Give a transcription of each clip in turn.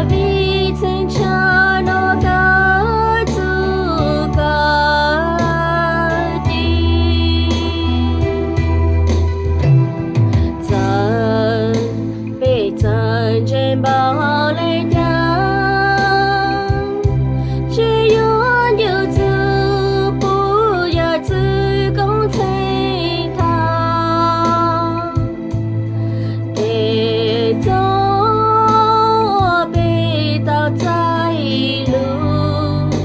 Vim txheej tshav no kawg txuj kawg ci. Txawm peb txawj ntse npaum li cas, tseem yuav ncu txug puj yawg txwv koob txheej thaum. Ces txog peb tau txais lus,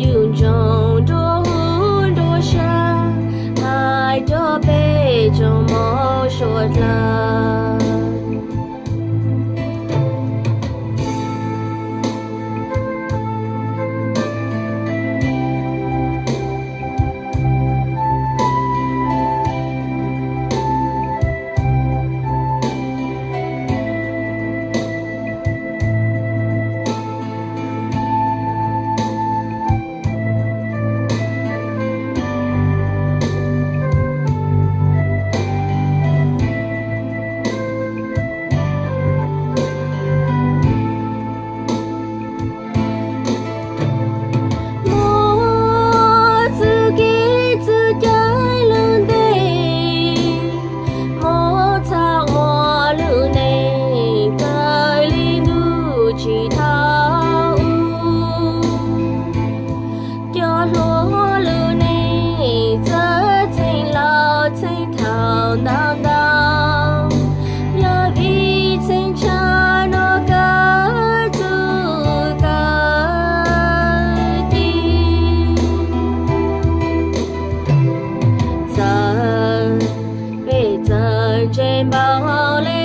yus ntsoov nruab hub nruab siab, hais rau peb tsoom mloog suav dlawg. Muaj txuj kev txuj cai lub ntiaj, muaj txhaj muaj lub neej kawg li ntuj tsis thaum ub. Cov hluas lub neej txawj txheej laus txheej thaum ntau ntau, yog vim txheej tshav no kawg txuj kawg ci. Txawm peb txawj ntse npaum li